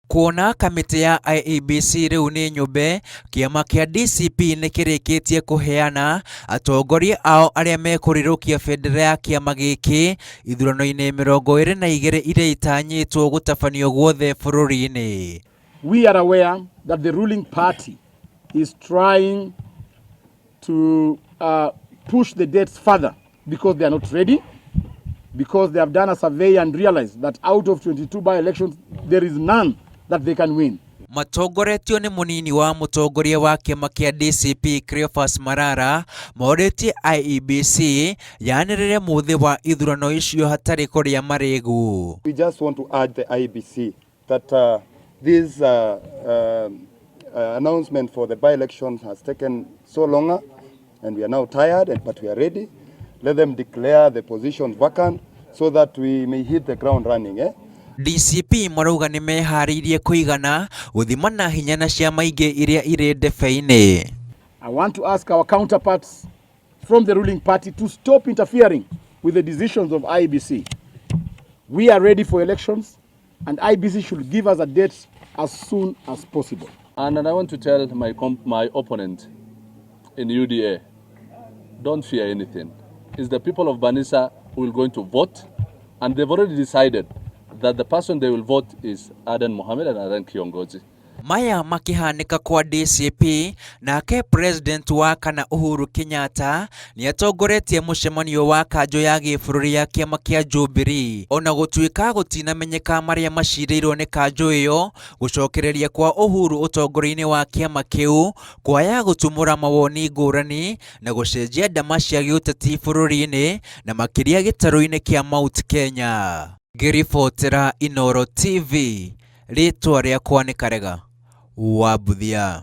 Kuona kamĩtĩ ya IEBC rĩu nĩ nyũmbe, kĩama kĩa DCP nĩ kĩrĩkĩtie kũheana atongoria ao arĩa mekũrirũkia bendera ya kĩama gĩkĩ ithurano-inĩ 22 iria itanyĩtwo gũtabanio guothe bũrũri-inĩ. We are aware that the ruling party is trying to push the dates further because they are not ready, because they have done a survey and realized that out of 22 by-elections, there is none that they can win. Matongoretio nĩ mũnini wa mũtongoria wa kĩama kĩa DCP Cleophas Malala, morĩtie IEBC yanĩrĩre mũthĩ wa ithurano icio hatarĩ kũrĩa marĩgu. We just want to urge the IEBC that this announcement for the by-election has taken so long and we are now tired, but we are ready. Let them declare the positions vacant so that we may hit the ground running. Eh? DCP marauga nĩ meharĩirie kũigana gũthimana hinya na ciama ingĩ iria irĩ ndebe-inĩ. I want to ask our counterparts from the ruling party to stop interfering with the decisions of IEBC. We are ready for elections and IEBC should give us a date as soon as possible. And I want to tell my opponent in UDA, don't fear anything. It's the people of Banisa who will going to vote, and they've already decided that the person they will vote is Adan Mohamed and Adan Kiongozi. Maya makĩhanĩka kwa DCP, nake president wa kana Uhuru Kenyatta nĩ atongoretie mũcemanio wa kanjũ ya gĩbũrũri ya kĩama kĩa Jubilee. Ona gũtuĩka gũtinamenyeka marĩa macirĩirwo nĩ kanjũ ĩyo, gũcokereria kwa Uhuru ũtongoria-inĩ wa kĩama kĩu kwaya gũtumũra mawoni ngũrani na gũcenjia ndama cia gĩũteti bũrũri-inĩ na makĩria gĩtarũ-inĩ kĩa Mount Kenya. Ngĩribotera Inooro TV, rĩtwa rĩakwa nĩ Karega wa Mbuthia.